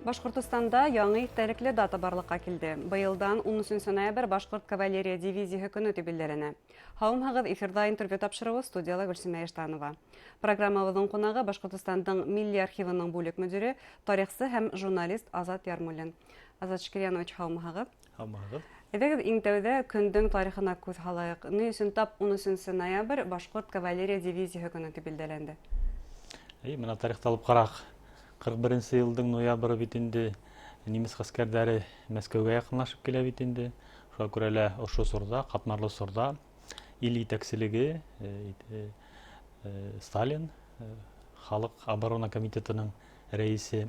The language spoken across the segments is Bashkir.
Башҡортостанда яңы иҫтәлекле дата барлыҡҡа килде. Быйылдан 13 ноябрь Башҡорт кавалерия дивизияһы көнө тип билдәләнә. Һаумыһығыҙ, эфирҙа интервью тапшырыуы, студияла Гөлсимә Иштанова. Программабыҙҙың ҡунағы Башҡортостандың Милли архивының бүлек мөдире, тарихсы һәм журналист Азат Ярмуллин. Азат Шкирьянович, һаумыһығыҙ. Һаумыһығыҙ. Әйҙәгеҙ, иң тәүҙә көндөң тарихына күҙ һалайыҡ. Ни өсөн тап 13 ноябрь Башҡорт кавалерия дивизияһы көнө тип билдәләнде? Әй, бына тарихты алып ҡараҡ. 41 йылдың ноябры бит инде, немец ғәскәрҙәре Мәскәүгә яҡынлашып килә бит инде. Шуға күрә лә ошо осорҙа, ҡатмарлы осорҙа ил етәкселеге Сталин, Халыҡ оборона комитетының рәйесе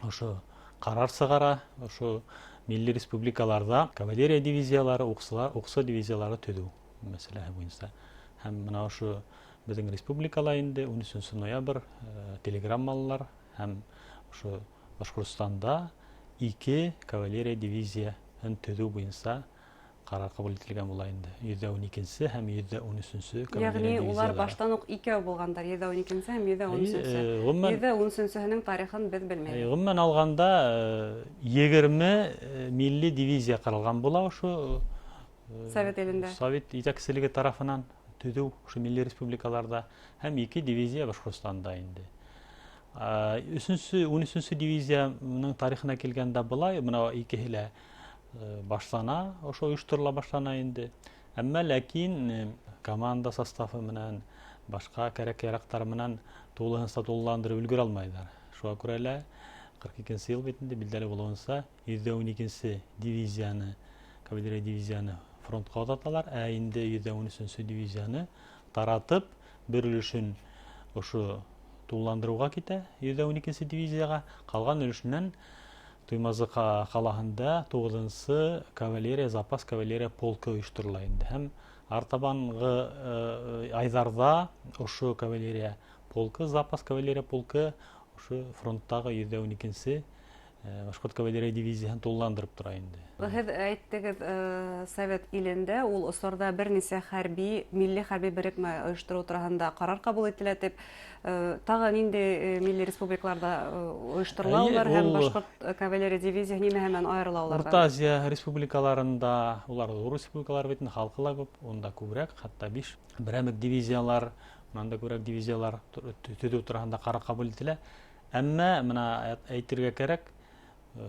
ошо ҡарар сығара, ошо милли республикаларҙа кавалерия дивизиялары, уҡсылар, уҡсы дивизиялары төҙөү мәсьәләһе буйынса. Һәм бына ошо беҙҙең республикала инде 13 ноябрь телеграммалылар һәм ошо Башҡортостанда ике кавалерия дивизияһын төҙөү буйынса ҡарар ҡабул ителгән була инде. 112 һәм 113 кавалерия. Йәғни улар баштан уҡ икәү булғандар, 112 һәм 113. 113-һенең тарихын беҙ белмәйбеҙ. Ғөмүмән алғанда, 20 милли дивизия ҡаралған була ошо Совет илендә. Совет етәкселеге тарафынан төҙөү ошо милли республикаларҙа һәм ике дивизия Башҡортостанда инде. Өсөнсө, 13-нсө дивизияның тарихына килгәндә былай, бына икеһе лә башлана, ошо ойошторола башлана инде. Әммә ләкин команда составы менән, башҡа кәрәк-яраҡтар менән тулыһынса тулыландырып өлгөрә алмайҙар. Шуға күрә лә 42 йыл бит инде, билдәле булыуынса, 112 дивизияны, кавалерия дивизияны фронтҡа оҙаталар, ә инде 113 дивизияны таратып, бер өлөшөн ошо тулыландырыуға китә 112 дивизияға, ҡалған өлөшөнән Туймазы ҡалаһында 9-нсы кавалерия, запас кавалерия полкы ойошторола инде. Һәм артабанғы айҙарҙа ошо кавалерия полкы, запас кавалерия полкы ошо фронттағы 112 башҡорт кавалерия дивизияһын тулыландырып тора инде. Һеҙ әйттегеҙ, Совет илендә ул осорҙа бер нисә хәрби, милли хәрби берекмә ойоштороу тураһында ҡарар ҡабул ителә тип. Тағы ниндәй милли республикаларҙа ойошторола улар һәм башҡорт кавалерия дивизияһы нимәһе менән айырыла уларҙан? Урта Азия республикаларында, улар ҙур республикалар бит, халҡы ла күп, унда күберәк, хатта 5 берәмек дивизиялар, унан да күберәк дивизиялар төҙөү тураһында ҡарар ҡабул ителә. Әммә бына әйтергә кәрәк,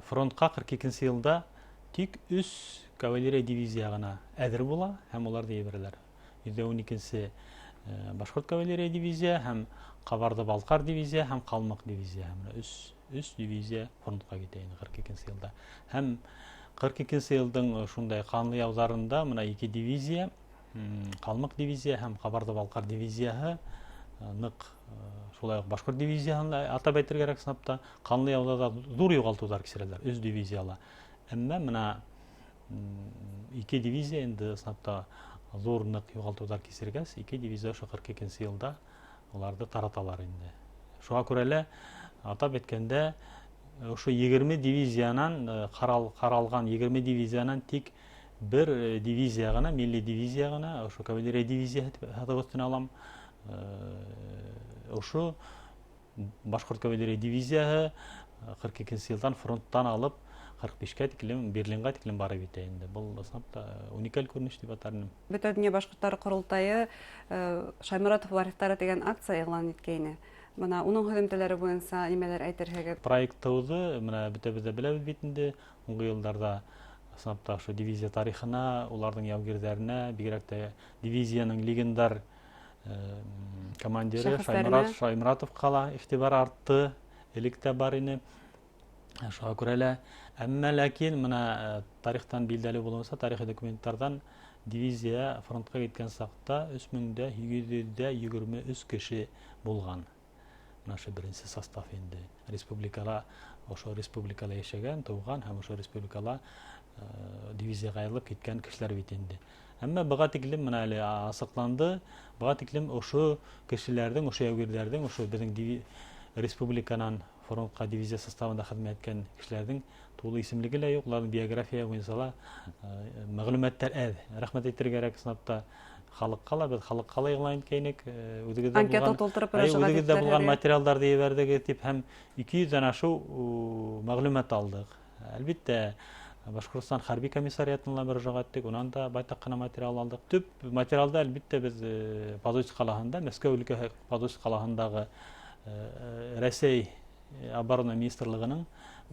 фронтҡа 42 йылда тик 3 кавалерия дивизия ғына әҙер була һәм уларҙы ебәрәләр. 112 башҡорт кавалерия дивизия һәм Ҡабарҙы-Балҡар дивизия һәм Ҡалмыҡ дивизия. Бына 3 дивизия фронтҡа китә инде 42 йылда. Һәм 42 йылдың шундай ҡанлы яуҙарында бына ике дивизия, Ҡалмыҡ дивизия һәм Ҡабарҙы-Балҡар дивизияһы ныҡ, шулай уҡ башҡорт дивизияһын да атап әйтергә кәрәк, ысынлап та ҡанлы яуҙа да ҙур юғалтыуҙар кисерәләр 3 дивизияла. Әммә бына ике дивизия инде ысынлап та ҙур ныҡ юғалтыуҙар кисергәс, ике дивизия ошо 42 йылда уларҙы тараталар инде. Шуға күрә лә атап әйткәндә, ошо 20 дивизиянан, ҡаралған 20 дивизиянан тик бер дивизия ғына, милли дивизия ғына, ошо кавалерия дивизияһы тип һыҙып өҫтөнә алам, ошо башҡорт кавалерия дивизияһы 42 йылдан фронттан алып 45-кә тиклем, Берлинға тиклем барып етә инде. Был ысынлап та уникаль күренеш тип атар инем. Бөтә донъя башҡорттары ҡоролтайы Шайморатов вариҫтары тигән акция иғлан иткәйне. Бына уның һөҙөмтәләре буйынса нимәләр әйтерһегеҙ? Проект тыуҙы, бына бөтәбеҙ дә беләбеҙ бит инде, һуңғы йылдарҙа ысынлап та ошо дивизия тарихына, уларҙың яугирҙәренә, бигерәк тә дивизияның легендар командиры Шайморатовҡа ла иғтибар артты, элек тә бар ине. Шуға күрә лә, әммә ләкин бына тарихтан билдәле булыуынса, тарихи документтарҙан дивизия фронтҡа киткән саҡта 3823 кеше булған. Бына ошо беренсе состав инде. Республикала, ошо республикала йәшәгән, тыуған һәм ошо республикала дивизияға айырылып киткән кешеләр бит инде. Әммә быға тиклем бына әле асыҡланды, быға тиклем ошо кешеләрҙең, ошо яугирҙәрҙең, ошо беҙҙең республиканан фронтҡа дивизия составында хеҙмәт иткән кешеләрҙең тулы исемлеге лә юҡ, уларҙың биография буйынса ла мәғлүмәттәр әҙ. Рәхмәт әйтергә кәрәк, ысынлап та Халыҡҡа ла, беҙ халыҡҡа ла иғлан иткәйнек, үҙегеҙҙә Анкета булған, тултырып әй, мөрәжәғәт үҙегеҙҙә иттеләр. Булған материалдарҙы ебәрҙегеҙ тип, һәм 200-ҙән ашыу мәғлүмәт алдыҡ. Әлбиттә, Башҡортостан хәрби комиссариатына ла мөрәжәғәт иттек, унан да байтаҡ ҡына материал алдыҡ. Төп материалды, әлбиттә, беҙ Подольск ҡалаһында, Мәскәү өлкәһе Подольск ҡалаһындағы Рәсәй оборона министрлығының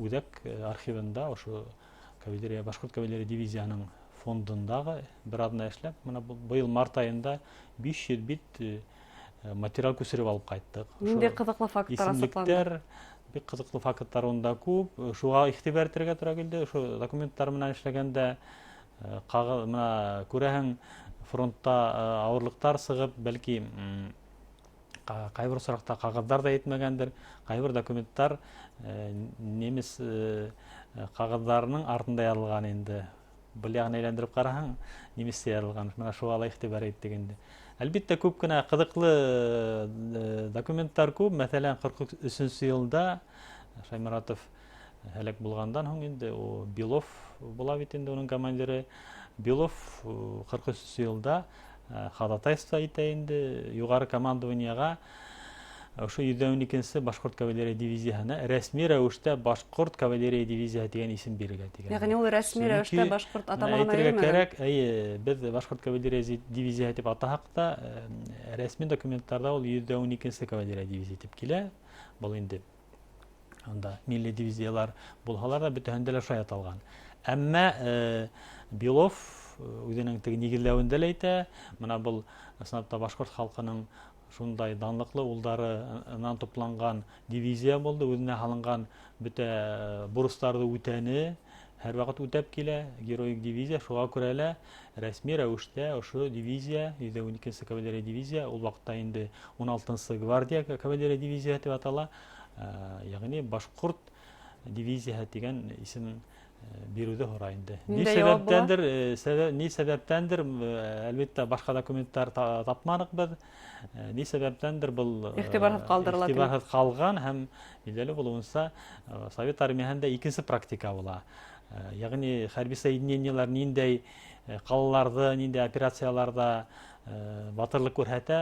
үҙәк архивында ошо кавалерия, башҡорт кавалерия дивизияһының фондындағы бер аҙна эшләп, бына быйыл март айында 500 бит материал күсереп алып ҡайттыҡ. Ниндәй ҡыҙыҡлы факттар асыҡланды? Исемлектәр, бик ҡыҙыҡлы факттар унда күп. Шуға иғтибар итергә тура килде. Ошо документтар менән эшләгәндә, ҡағыҙ, бына күрәһең, фронтта ауырлыҡтар сығып, бәлки, ҡайбер осраҡта ҡағыҙҙар ҙа етмәгәндер, ҡайбер документтар немец ҡағыҙҙарының артында яҙылған инде. Был яғын әйләндереп ҡараһаң, немецсә яҙылған. Бына шуға ла иғтибар иттек инде. Әлбиттә, күп кенә ҡыҙыҡлы документтар күп. Мәҫәлән, ҡырҡ өсөнсө йылда Шайморатов һәләк булғандан һуң инде ул Белов була бит инде, уның командиры. Белов ҡырҡ өсөнсө йылда ходатайство итә инде юғары командованиеға ошо 112-нсе башҡорт кавалерия дивизияһына рәсми рәүештә башҡорт кавалерия дивизияһы тигән исем бирергә тигән. Йәғни ул рәсми Сөнки рәүештә башҡорт менә атамаһына әйтергә йөрөмәгән. кәрәк, эйе, беҙ башҡорт кавалерия дивизияһы тип атаһаҡ та, рәсми документтарҙа ул 112-нсе кавалерия дивизияһы тип килә. Был инде анда милли дивизиялар булһалар ҙа, бөтәһендә лә шулай аталған. Әммә Белов үҙенең теге нигеҙләүендә лә әйтә, бына был ысынлап та башҡорт халҡының шундай данлыҡлы улдарынан тупланған дивизия булды, үҙенә һалынған бөтә бурыстарҙы үтәне, һәр ваҡыт үтәп килә героик дивизия. Шуға күрә лә рәсми рәүештә ошо дивизия, 112-нсе кавалерия дивизия, ул ваҡытта инде 16-нсы гвардия кавалерия дивизияһы тип атала, йәғни башҡорт дивизияһы тигән исем биреүҙе һорай инде. Ни Ниндәй яуап була? Сәбәптәндер, әлбиттә, башҡа документтар тапманыҡ беҙ. Ни сәбәптәндер был Иғтибарһыҙ ҡалдырыла тиме? иғтибарһыҙ ҡалған, һәм билдәле булыуынса, Совет армияһында икенсе практика була. Йәғни хәрби соединениелар ниндәй ҡалаларҙы, ниндәй операцияларҙа батырлыҡ күрһәтә,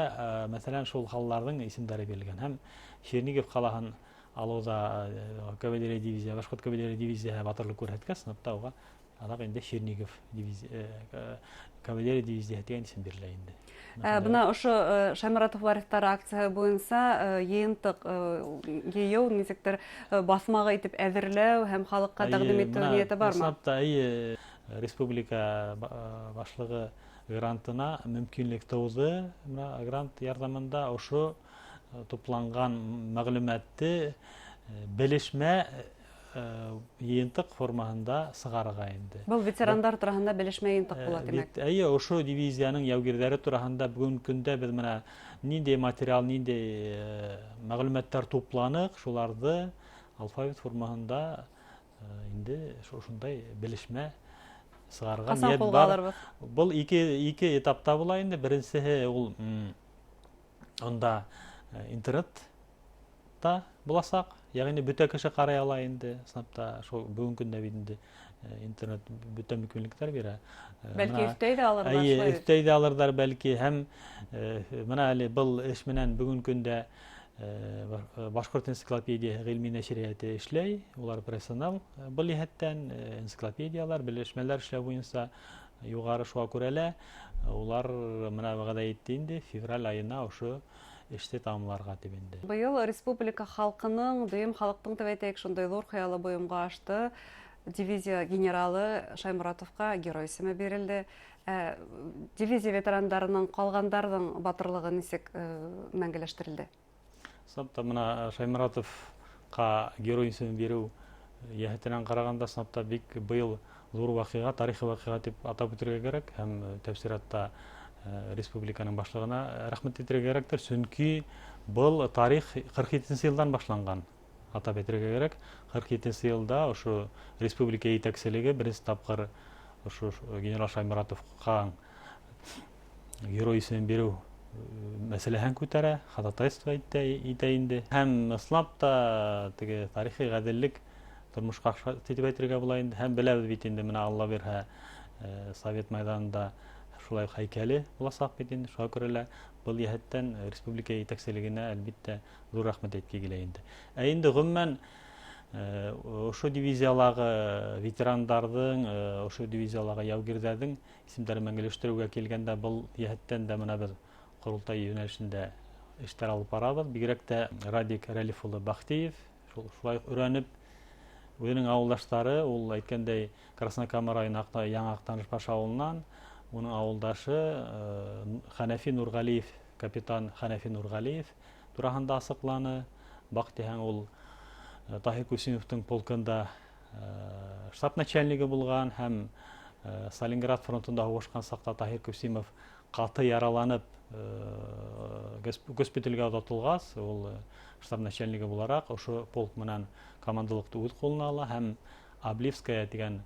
мәҫәлән, шул ҡалаларҙың исемдәре бирелгән. Һәм Чернигов ҡалаһын алыуҙа кавалерия дивизия, башҡорт кавалерия дивизияһы батырлыҡ күрһәткәс, ысынлап та уға аҙаҡ инде Чернигов кавалерия дивизияһы тигән исем бирелә инде. Бына ошо Шайморатов вариҫтары акцияһы буйынса йыйынтыҡ йыйыу, нисектер баҫмаға итеп әҙерләү һәм халыҡҡа Эйе, тәҡдим итеү бына ниәте бармы? Ысынлап та, эйе, республика башлығы грантына мөмкинлек тыуҙы. Бына грант ярҙамында ошо тупланған мәғлүмәтте белешмә йыйынтыҡ формаһында сығарырға инде. Был ветерандар тураһында белешмә йыйынтыҡ була, тимәк. Эйе, ошо дивизияның яугирҙәре тураһында бөгөн көндә беҙ менә ниндәй материал, ниндәй мәғлүмәттәр тупланыҡ, шуларҙы алфавит формаһында инде ошондай белешмә сығарырға Ҡасан ниәт ҡулға бар. алырбыҙ? Был ике этапта була инде. Беренсеһе ул унда интернетта буласаҡ, йәғни бөтә кеше ҡарай ала инде. Ысынлап та, шул бөгөн көндә бит инде интернет бөтә мөмкинлектәр бирә. Бәлки өҫтәй ҙә алырҙар, Эйе, шулай бит? өҫтәй ҙә алырҙар бәлки. Һәм бына әле был эш менән бөгөн көндә Башҡорт энциклопедияһы ғилми нәшриәте эшләй. Улар профессионал был йәһәттән энциклопедиялар, белешмәләр эшләү буйынса юғары, шуға күрә лә улар бына вәғәҙә итте инде февраль айына ошо эште тамамларға тип инде. Быйыл республика халҡының, дөйөм халыҡтың тип әйтәйек, шундай ҙур хыялы бойомға ашты. Дивизия генералы Шайморатовҡа герой исеме бирелде. Дивизия ветерандарының, ҡалғандарҙың батырлығы нисек мәңгеләштерелде? Ысынлап та, бына Шайморатовҡа герой исеме биреү йәһәтенән ҡарағанда, ысынлап та бик быйыл ҙур ваҡиға, тарихи ваҡиға тип атап үтергә кәрәк. Һәм тәфсиратта республиканың башлығына рәхмәт әйтергә кәрәктер, сөнки был тарих ҡырҡ етенсе йылдан башланған. Атап әйтергә кәрәк, ҡырҡ етенсе йылда ошо республика етәкселеге беренсе тапҡыр ошо генерал Шайморатовҡа герой исемен биреү мәсьәләһен күтәрә, ходатайство итә инде. Һәм ысынлап та теге тарихи ғәҙеллек тормошҡа аша тип әйтергә була инде. Һәм беләбеҙ бит инде, бына Алла бирһә, Совет майҙанында Шулай уҡ һәйкәле буласаҡ бит инде. Шуға күрә лә был йәһәттән республика етәкселегенә, әлбиттә, ҙур рәхмәт әйтке килә инде. Ә инде ғөмүмән ошо дивизиялағы ветерандарҙың, ошо дивизиялағы яугирҙәрҙең исемдәрен мәңгеләштереүгә килгәндә, был йәһәттән дә мына беҙ ҡоролтай йүнәлешендә эштәр алып барабыҙ. Бигерәк тә Радик Рәлиф улы Бахтиев шулай уҡ өйрәнеп, үҙенең ауылдаштары, ул әйткәндәй, Краснокама районы Яңы Аҡтанышбаш ауылынан, уның ауылдашы Хәнәфи Нурғәлиев, капитан Хәнәфи Нурғәлиев тураһында асыҡланы. Баҡ тиһәң, ул Таһир Күсимовтың полкында штаб начальнигы булған һәм Сталинград фронтында һуғышҡан саҡта Таһир Күсимов ҡаты яраланып госпиталгә оҙатылғас, ул штаб начальнигы булараҡ ошо полк менән командалыҡты үҙ ҡулына ала һәм Обливская тигән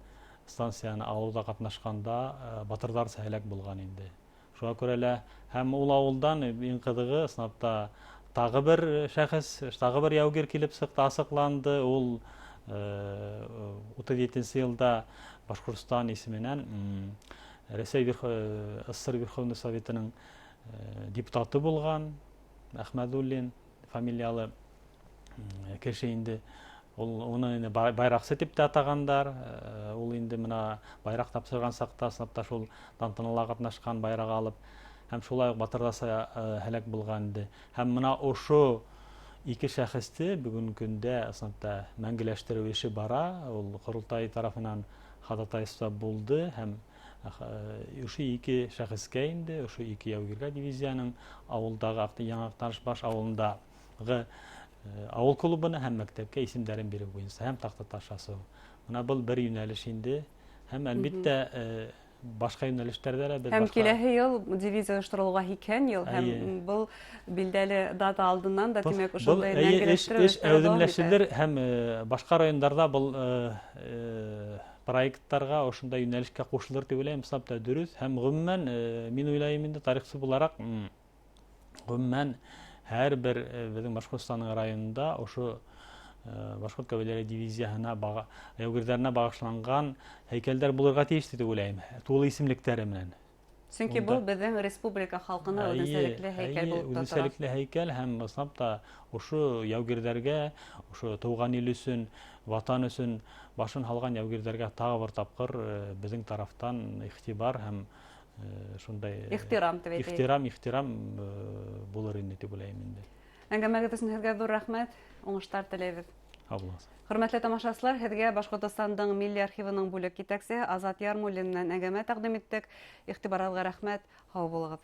станцияны алыуҙа ҡатнашҡанда батырҙарса һәләк булған инде. Шуға күрә лә һәм ул ауылдан иң ҡыҙығы, ысынлап та, тағы бер шәхес, тағы бер яугир килеп сыҡты, асыҡланды. Ул 37-нсе йылда Башҡортостан исеменән Рәсәй СССР Верховный Советының депутаты булған Әхмәдуллин фамилиялы кеше инде. Ул уны инде байраҡсы тип тә атағандар. Ул инде мына байраҡ тапшырған саҡта ысынлап та шул тантанала ҡатнашҡан, байраҡ алып, һәм шулай уҡ батырҙарса һәләк булған инде. Һәм мына ошо ике шәхесте бөгөнгө көндә ысынлап та мәңгеләштереү эше бара. Ул ҡоролтай тарафынан ходатайство булды һәм ошо ике шәхескә инде, ошо ике яугиргә дивизияның ауылдағы Яңы Аҡтанышбаш ауылындағы ауыл клубына һәм мәктәпкә исемдәрен биреү буйынса һәм таҡтаташ асыу. Мына был бер йүнәлеш инде. Һәм, әлбиттә, башҡа йүнәлештәрҙә лә беҙ Һәм киләһе йыл дивизия ойошторолоуға 80 йыл, һәм был билдәле дата алдынан да, тимәк, ошондай мәңгеләштереү эш әүҙемләшелер һәм башҡа райондарҙа был проекттарға ошондай йүнәлешкә ҡушылыр тип уйлайым, ысынлап та дөрөҫ. Һәм ғөмүмән, мин уйлайым инде, тарихсы булараҡ, ғөмүмән һәр бер беҙҙең Башҡортостандың районында ошо башҡорт кавалерия дивизияһына яугирҙәренә бағышланған һәйкәлдәр булырға тейеш тип уйлайым, тулы исемлектәре менән. Сөнки был беҙҙең республика халҡына үҙенсәлекле һәйкәл булып тора. Үҙенсәлекле һәйкәл һәм ысынлап та ошо яугирҙәргә, ошо тыуған ил өсөн, ватан өсөн башын һалған яугирҙәргә тағы бер тапҡыр беҙҙең тарафтан иғтибар һәм шундай ихтирам тип әйтәйек. Ихтирам булыр инде тип уйлайым инде. Әңгәмәгеҙ өсөн һеҙгә ҙур рәхмәт, уңыштар теләйбеҙ. Һау булығыҙ. Хөрмәтле тамашасылар, һеҙгә Башҡортостандың Милли архивының бүлек етәксеһе Азат Ярмуллин менән әңгәмә тәҡдим иттек. Иғтибарығыҙға рәхмәт, һау булығыҙ.